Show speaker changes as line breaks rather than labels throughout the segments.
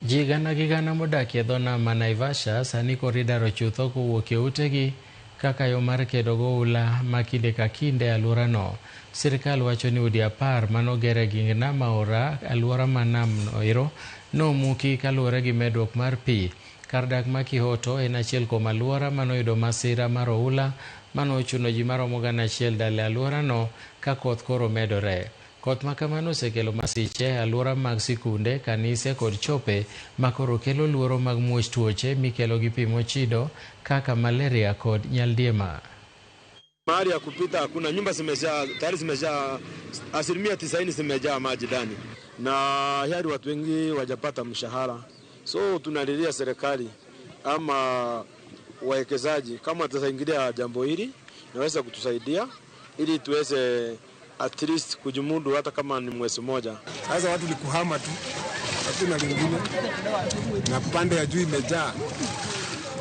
Ji gana gi gana modak e dho nam ma Naivasha sani koro idaro chutho kowuok e utegi kaka yo mar kedo gi oula ma kinde ka kinde e alworano. Sirkal wacho ni udi 10 manoger e ging nam aora alwora ma nam noero nomuki kaluwore gi medruok mar pi. Kar dak ma Kihoto en achiel kuom alwora manoyudo masira mar oula manochuno ji maromo 1,000 dala e alworano ka koth koro medore. Koth ma kamano osekelo masiche e alwora mag sikunde, kanise kod chope ma koro kelo luoro mag muoch tuoche mikelo gi pi mochido kaka malaria kod nyaldiema.
Mahali ya kupita hakuna, nyumba zimejaa tayari, zimejaa 90% zimejaa maji ndani, na hali watu wengi wajapata mshahara, so tunalilia serikali ama wawekezaji kama wataingilia jambo hili, naweza kutusaidia ili tuweze at least kujimudu hata kama ni mwezi mmoja.
Sasa watu ni kuhama tu, hakuna lingine, na pande ya juu imejaa.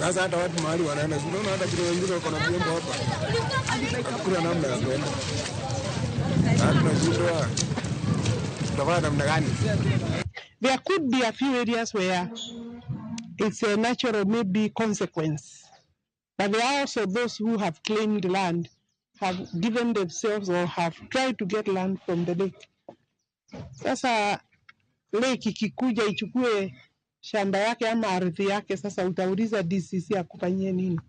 Sasa hata watu mahali wanaenda, unaona hata kuna wengine wako na vyombo hapa, hakuna namna ya kuenda. Sasa tunashindwa tutafanya namna gani?
There could be a few areas where it's a natural maybe consequence, but there are also those who have claimed land, have given themselves or have tried to get land from the lake. Sasa lake ikikuja ichukue shamba yake ama ardhi yake, sasa utauliza DCC akufanyie nini?